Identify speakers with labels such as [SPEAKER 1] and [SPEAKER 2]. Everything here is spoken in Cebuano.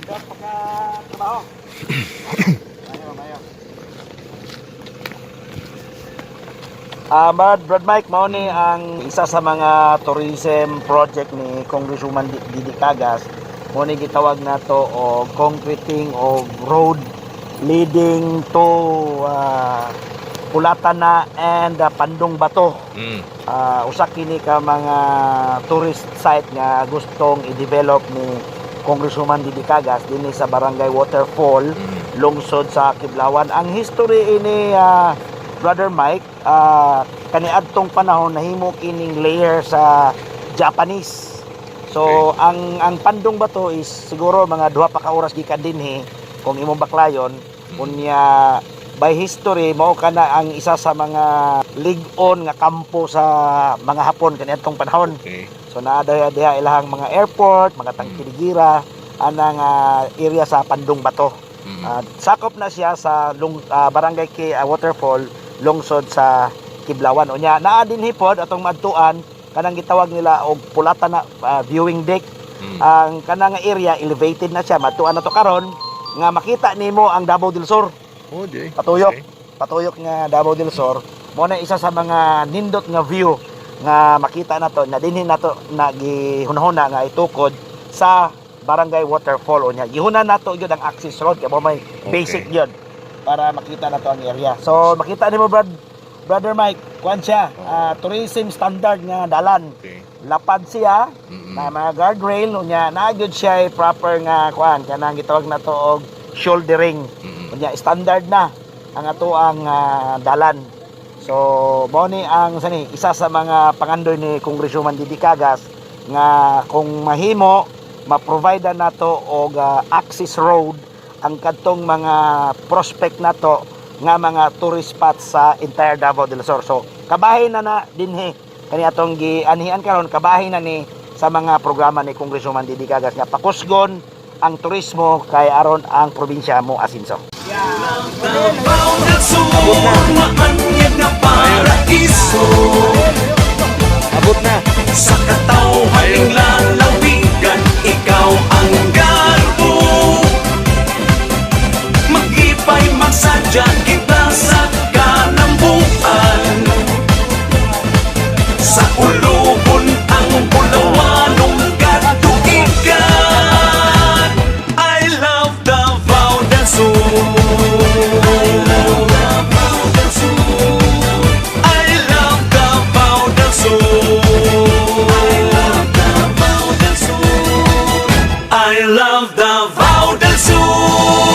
[SPEAKER 1] Pagka-trabaho. Mayo, mayo. Brad Mike, mao ni ang isa sa mga tourism project ni Congresswoman Didi Cagas. Mao ni gitawag nato og concreting of road leading to Pulatana and Pandong Bato. Usa kini ka mga tourist site nga gustong i-develop ni Congresswoman Didi Cagas dinhi sa Barangay Waterfall, lungsod sa Kiblawan. Ang history ini, Brother Mike, kaniadtong panahon nahimo kining layer sa Japanese. So ang Pandong Bato is siguro mga 2 pa ka oras gikan dinhi kung imong baklayon. Unya by history, mao kana ang isa sa mga lig-on nga kampo sa mga Hapon kaniadtong panahon. So naa diha diha ilahang mga airport, mga tangke de giyera anang area sa Pandong Bato. Sakop na siya sa Barangay Waterfall, lungsod sa Kiblawan. Unya naa dinhi pod atong maadtuan kanang gitawag nila og Pulatana viewing deck. Ang kanang area, elevated na siya, maadtuan na to karon nga makita nimo ang Davao del Sur.
[SPEAKER 2] Oh, di.
[SPEAKER 1] Patuyok. Patuyok nga Davao del Sur. Mo na isa sa mga nindot nga view nga makita nato na dinhi nato na gihunahuna nga itukod sa Barangay Waterfall. Unya gihuna nato gyud ang access road kay mo may basic gyud para makita nato ang area. So makita nimo, Brother Mike, kuan siya, tourism standard nga dalan. Lapad siya na mga guardrail, unya naa gyud siya proper nga kuan, kanang gitawag nato og shouldering. Unya standard na ang ato ang dalan. So mao ni ang sani isa sa mga pangandoy ni Congresswoman Didi Cagas nga kung mahimo ma-provide nato og access road ang kadtong mga prospect nato nga mga tourist spots sa entire Davao del Sur. So kabahin na na dinhi kani atong gianhian karon, kabahin na ni sa mga programa ni Congresswoman Didi Cagas nga pakusgon ang turismo kay aron ang probinsya mo asinso.
[SPEAKER 3] Davao del Sur, maanyag na paraiso.
[SPEAKER 1] Abot na.
[SPEAKER 3] Sa katawhan ning lalawigan, ikaw ang garbo. Maglipay magsadya kita sa kalambuan. Sa uluhon ang Pulawanong katuigan. I love Davao del Sur. I love Davao del Sur. I love Davao del Sur. I love Davao del Sur. I love Davao del Sur.